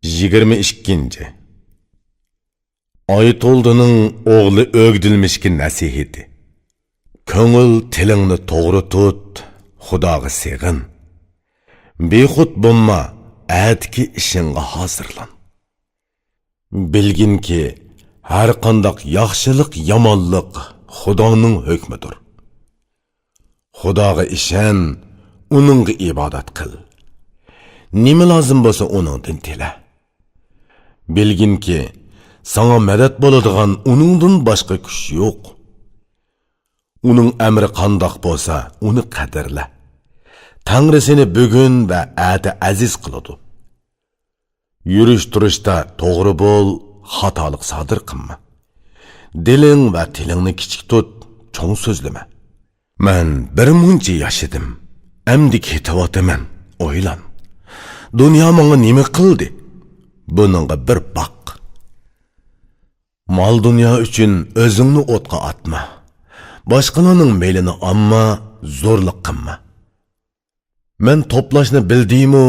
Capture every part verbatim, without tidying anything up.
يىگىرمە ئىككىنچى. ئايتولدىنىڭ ئوغلى ئۆگدۈلمىشكە نەسىھىتى. كۆڭۈل تىلىڭنى توغرا تۇت، خۇداغا سېغىن. بىخۇد بولما، ئەتىكى ئىشىڭغا ھازىرلان. بىلگىنكى، ھەرقانداق ياخشىلىق، يامانلىق خۇدانىڭ ھۆكمىدۇر. خۇداغا ئىشەن، ئۇنىڭغا ئىبادەت قىل. نېمە لازىم بولسا ئۇنىڭدىن تىلە. بىلگىنكى، ساڭا مەدەت بولىدىغان ئۇنىڭدىن باشقا كۈچ يوق. ئۇنىڭ ئەمرى قانداق بولسا، ئۇنى قەدىرلە. تەڭرى سېنى بۈگۈن ۋە ئەتە ئەزىز قىلىدۇ. يۈرۈش-تۇرۇشتا توغرا بول، خاتالىق سادىر قىلما. دىلىڭ ۋە تىلىڭنى كىچىك تۇت، چوڭ سۆزلىمە. مەن بىر مۇنچە ياشىدىم، ئەمدى كېتىۋاتىمەن، ئويلان. دۇنيا ماڭا نېمە قىلدى؟ بۇنىڭغا بىر باق. مال-دۇنيا ئۈچۈن ئۆزۈڭنى ئوتقا ئاتما. باشقىلارنىڭ مېلىنى ئالما، زورلۇق قىلما. مەن توپلاشنى بىلدىمۇ،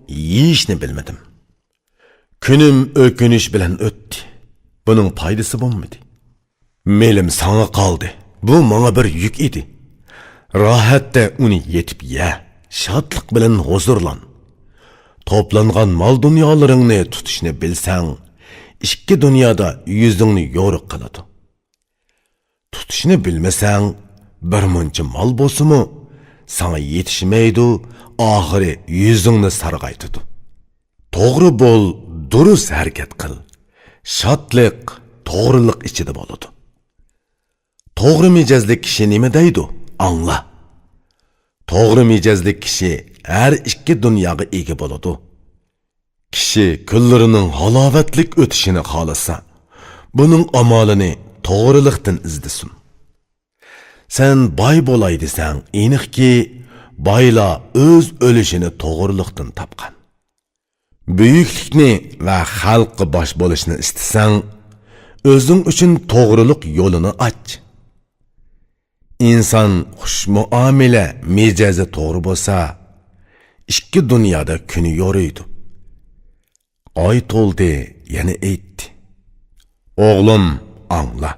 يېيىشنى بىلمىدىم. كۈنۈم ئۆكۈنۈش بىلەن ئۆتتى. بۇنىڭ پايدىسى بولمىدى. مېلىم ساڭا قالدى. بۇ ماڭا بىر يۈك ئىدى. راھەتتە ئۇنى يېتىپ يە، شادلىق بىلەن ھۇزۇرلان. توپلانغان مال-دۇنيالىرىڭنى تۇتۇشنى بىلسەڭ، ئىككى دۇنيادا يۈزۈڭنى يورۇق قىلىدۇ. تۇتۇشنى بىلمىسەڭ، بىر مۇنچە مال بولسىمۇ، ساڭا يېتىشمەيدۇ، ئاخىرى يۈزۈڭنى سارغايتىدۇ. توغرا بول، دۇرۇس ھەرىكەت قىل. شادلىق توغرىلىق ئىچىدە بولىدۇ. توغرا مىجەزلىك كىشى نېمە دەيدۇ؟ ئاڭلا. توغرا مىجەزلىك كىشى ھەر ئىككى دۇنياغا ئىگە بولىدۇ. كىشى كۈنلىرىنىڭ ھالاۋەتلىك ئۆتۈشىنى خالىسا، بۇنىڭ ئامالىنى توغرىلىقتىن ئىزدىسۇن. سەن باي بولاي دېسەڭ، ئېنىقكى، بايلار ئۆز ئۆلۈشىنى توغرىلىقتىن تاپقان. بۈيۈكلۈكنى ۋە خەلققە باش بولۇشنى ئىستىسەڭ، ئۆزۈڭ ئۈچۈن توغرىلىق يولىنى ئاچ. ئىنسان خۇش مۇئامىلە مىجەزى توغرا بولسا، ئىككى دۇنيادا كۈنى يورۇيدۇ. ئايتولدى يەنە ئېيتتى: «ئوغلۇم، ئاڭلا.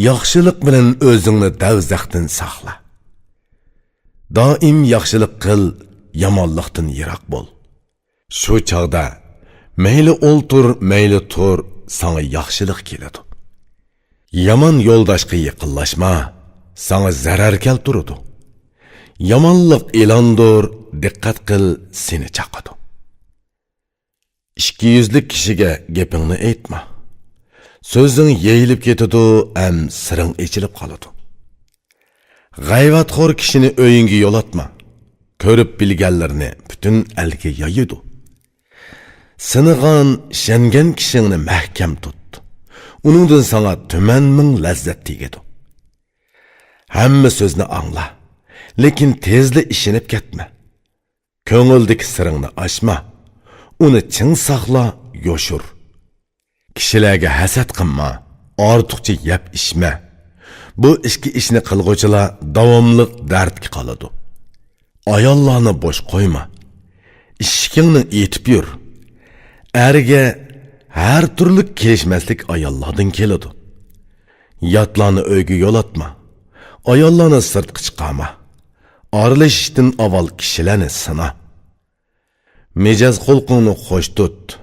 ياخشىلىق بىلەن ئۆزۈڭنى دەۋزەختىن ساقلا. دائىم ياخشىلىق قىل، يامانلىقتىن يىراق بول. شۇ چاغدا مەيلى ئولتۇر، مەيلى تۇر، ساڭا ياخشىلىق كېلىدۇ. يامان يولداشقا يېقىنلاشما، ساڭا زەرەر كەلتۈرىدۇ. يامانلىق ئىلاندۇر، دىققەت قىل، سېنى چاقىدۇ. ئىككى يۈزلۈك كىشىگە گېپىڭنى ئېيتما. سۆزۈڭ يېيىلىپ كېتىدۇ ھەم سىرىڭ ئېچىلىپ قالىدۇ. غەيۋەتخور كىشىنى ئۆيۈڭگە يولاتما. كۆرۈپ بىلگەنلىرىنى پۈتۈن ئەلگە يايىدۇ. سىنىغان، ئىشەنگەن كىشىڭنى مەھكەم تۇت. ئۇنىڭدىن ساڭا تۈمەن مىڭ لەززەت تېگىدۇ. ھەممە سۆزنى ئاڭلا، لېكىن تېزلا ئىشىنىپ كەتمە. كۆڭۈلدىكى سىرىڭنى ئاچما، ئۇنى چىڭ ساقلا، يوشۇر. كىشىلەرگە ھەسەت قىلما، ئارتۇقچە يەپ ئىچمە. بۇ ئىككى ئىشنى قىلغۇچىلار داۋاملىق دەردكە قالىدۇ. ئاياللارنى بوش قويما. ئىشىكىڭنى ئېتىپ يۈر. ئەرگە ھەر تۈرلۈك كېلىشمەسلىك ئاياللاردىن كېلىدۇ. ياتلارنى ئۆيگە يولاتما. ئاياللارنى سىرتقا چىقارما. ئارىلىشىشتىن ئاۋۋال كىشىلەرنى سىنا. مىجەز خۇلقۇڭنى خوش تۇت.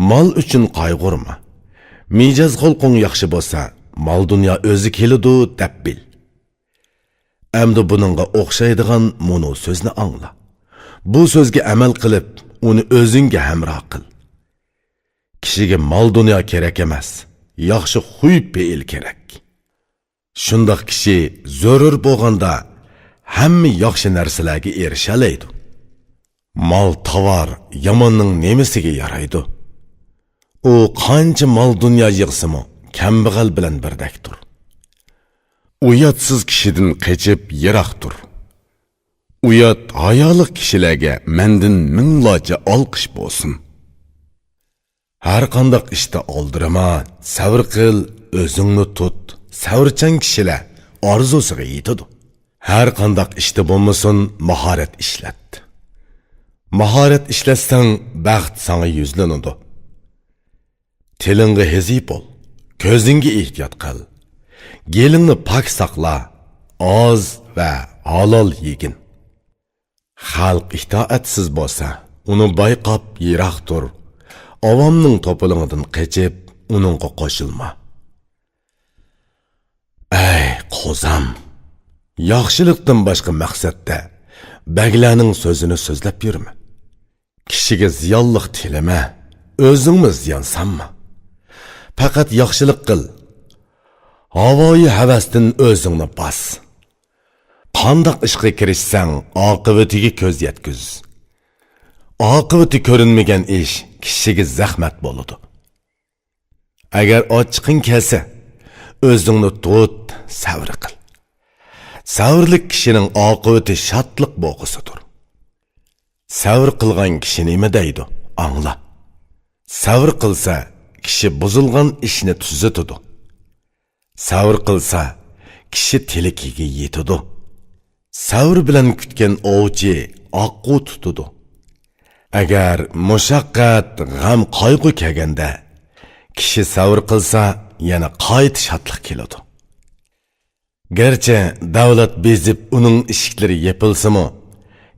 مال ئۈچۈن قايغۇرما. مىجەز خۇلقۇڭ ياخشى بولسا، مال-دۇنيا ئۆزى كېلىدۇ، دەپ بىل. ئەمدى بۇنىڭغا ئوخشايدىغان مۇنۇ سۆزنى ئاڭلا. بۇ سۆزگە ئەمەل قىلىپ، ئۇنى ئۆزۈڭگە ھەمراھ قىل. كىشىگە مال-دۇنيا كېرەك ئەمەس، ياخشى خۇي-پېئىل كېرەك. شۇنداق كىشى زۆرۈر بولغاندا ھەممە ياخشى نەرسىلەرگە ئېرىشەلەيدۇ. مال تاۋار ياماننىڭ نېمىسىگە يارايدۇ؟ ئۇ قانچە مال-دۇنيا يىغسىمۇ، كەمبەغەل بىلەن بىردەكتۇر. ئۇياتسىز كىشىدىن قېچىپ يىراق تۇر. ئۇيات ھايالىق كىشىلەرگە مەندىن مىڭلارچە ئالقىش بولسۇن. ھەر قانداق ئىشتا ئالدىرىما، سەۋر قىل، ئۆزۈڭنى تۇت. سەۋرچان كىشىلەر ئارزۇسىغا يېتىدۇ. ھەر قانداق ئىشتا بولمىسۇن، ماھارەت ئىشلەت. ماھارەت ئىشلەتسەڭ، بەخت ساڭا يۈزلىنىدۇ. تىلىڭغا ھېزى بول، كۆزۈڭگە ئېھتىيات قىل. گېلىڭنى پاك ساقلا، ئاز ۋە ھالال يېگىن. خەلق ئىتائەتسىز بولسا، ئۇنى بايقاپ يىراق تۇر. ئاۋامنىڭ توپىلىڭىدىن قېچىپ، ئۇنىڭغا قوشۇلما. ئەي قوزام، ياخشىلىقتىن باشقا مەقسەتتە بەگلەرنىڭ سۆزىنى سۆزلەپ يۈرمە. كىشىگە زىيانلىق تىلىمە، ئۆزۈڭمۇ زىيان سالما. پەقەت ياخشىلىق قىل. ھاۋايى ھەۋەستىن ئۆزۈڭنى باس. قانداق ئىشقا كىرىشسەڭ، ئاقىۋىتىگە كۆز يەتكۈز. ئاقىۋىتى كۆرۈنمىگەن ئىش كىشىگە زەخمەت بولىدۇ. ئەگەر ئاچچىقىڭ كەلسە، ئۆزۈڭنى تۇت، سەۋر قىل. سەۋرلىك كىشىنىڭ ئاقىۋىتى شادلىق بوغىسىدۇر. سەۋر قىلغان كىشى نېمە دەيدۇ؟ ئاڭلا. سەۋر قىلسا، كىشى بۇزۇلغان ئىشنى تۈزىتىدۇ. سەۋر قىلسا، كىشى تىلىكىگە يېتىدۇ. سەۋر بىلەن كۈتكەن ئوۋچى ئاققۇ تۇتىدۇ. ئەگەر مۇشەققەت، غەم، قايغۇ كەلگەندە، كىشى سەۋر قىلسا، يەنە قايتا شادلىق كېلىدۇ. گەرچە دەۋلەت بېزىپ ئۇنىڭ ئىشىكلىرى يېپىلسىمۇ،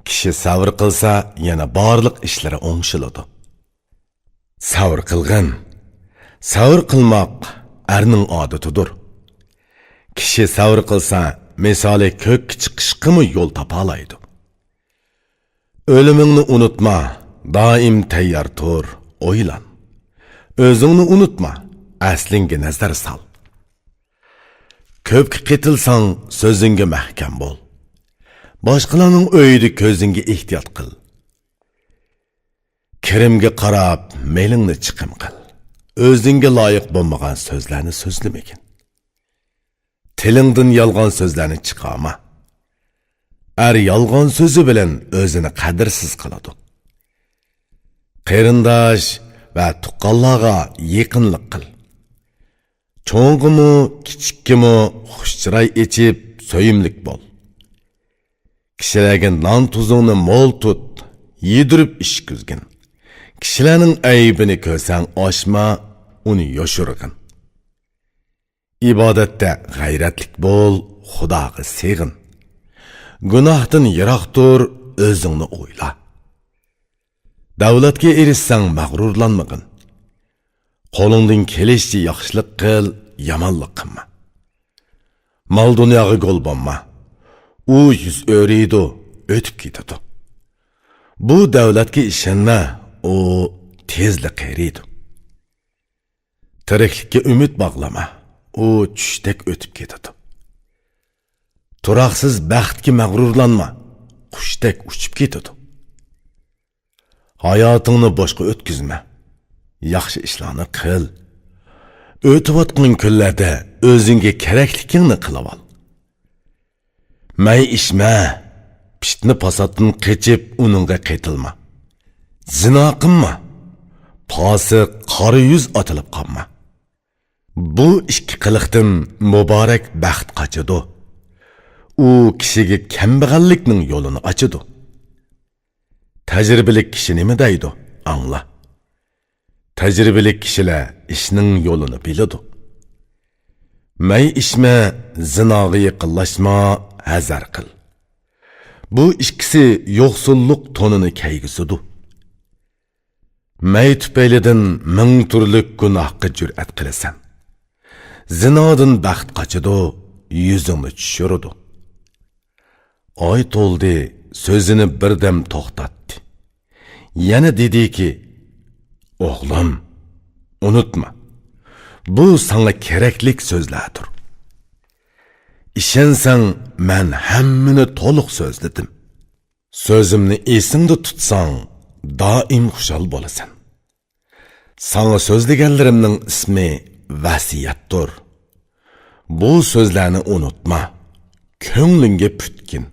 كىشى سەۋر قىلسا، يەنە بارلىق ئىشلىرى ئوڭشىلىدۇ. سەۋر قىلغىن. سەۋر قىلماق ئەرنىڭ ئادىتىدۇر. كىشى سەۋر قىلسا، مىسالى كۆككە چىقىشقىمۇ يول تاپالايدۇ. ئۆلۈمۈڭنى ئۇنتۇما، دائىم تەييار تۇر، ئويلان. ئۆزۈڭنى ئۇنتۇما، ئەسلىڭگە نەزەر سال. كۆپكە قېتىلساڭ، سۆزۈڭگە مەھكەم بول. باشقىلارنىڭ ئۆيىدە كۆزۈڭگە ئېھتىيات قىل. كىرىمگە قاراپ مېلىڭنى چىقىم قىل. ئۆزۈڭگە لايىق بولمىغان سۆزلەرنى سۆزلىمىگىن. تىلىڭدىن يالغان سۆزلەرنى چىقارما. ئەر يالغان سۆزى بىلەن ئۆزىنى قەدىرسىز قىلىدۇ. قېرىنداش ۋە تۇغقانلارغا يېقىنلىق قىل. چوڭغىمۇ، كىچىككىمۇ خۇش چىراي ئېچىپ، سۆيۈملۈك بول. كىشىلەرگە نان تۇزۇڭنى مول تۇت، يېدۈرۈپ ئىچكۈزگىن. كىشىلەرنىڭ ئەيىبىنى كۆرسەڭ ئاچما، ئۇنى يوشۇرغىن. ئىبادەتتە غەيرەتلىك بول، خۇداغا سېغىن. گۇناھتىن يىراق تۇر، ئۆزۈڭنى ئويلا. دەۋلەتكە ئېرىشسەڭ مەغرۇرلانمىغىن. قولۇڭدىن كېلىشىچە ياخشىلىق قىل، يامانلىق قىلما. مال-دۇنياغا گول بولما. ئۇ يۈز ئۆرۈيدۇ، ئۆتۈپ كېتىدۇ. بۇ دەۋلەتكە ئىشەنمە، ئۇ تېزلا قېرىيدۇ. تىرىكلىككە ئۈمىد باغلىما، ئۇ چۈشتەك ئۆتۈپ كېتىدۇ. تۇراقسىز بەختكە مەغرۇرلانما، قۇشتەك ئۇچۇپ كېتىدۇ. ھاياتىڭنى بوشقا ئۆتكۈزمە، ياخشى ئىشلارنى قىل. ئۆتۈۋاتقان كۈنلەردە ئۆزۈڭگە كېرەكلىكىڭنى قىلىۋال. مەي ئىچمە، پىتنە-پاساتتىن قېچىپ، ئۇنىڭغا قېتىلما. زىنا قىلما، پاسىق، قارا يۈز ئاتىلىپ قالما. بۇ ئىككى قىلىقتىن مۇبارەك بەخت قاچىدۇ. ئۇ كىشىگە كەمبەغەللىكنىڭ يولىنى ئاچىدۇ. تەجرىبىلىك كىشى نېمە دەيدۇ؟ ئاڭلا. تەجرىبىلىك كىشىلەر ئىشنىڭ يولىنى بىلىدۇ. مەي ئىچمە، زىناغا يېقىنلاشما، ھەزەر قىل. بۇ ئىككىسى يوقسۇللۇق تونىنى كىيگۈزىدۇ. مەي تۈپەيلىدىن مىڭ تۈرلۈك گۇناھقا جۈرئەت قىلىسەن. زىنادىن بەخت قاچىدۇ، يۈزۈڭنى چۈشۈرىدۇ. ئاي تولدى، سۆزىنى بىردەم توختاتتى. يەنە دېدىكى، ئوغلۇم، ئۇنتۇما، بۇ ساڭا كېرەكلىك سۆزلەردۇر. ئىشەنسەڭ، مەن ھەممىنى تولۇق سۆزلىدىم. سۆزۈمنى ئېسىڭدە تۇتساڭ، دائىم خۇشال بولىسەن. ساڭا سۆزلىگەنلىرىمنىڭ ئىسمى ۋەسىيەتتۇر. بۇ سۆزلەرنى ئۇنتۇما، كۆڭلۈڭگە پۈتكىن.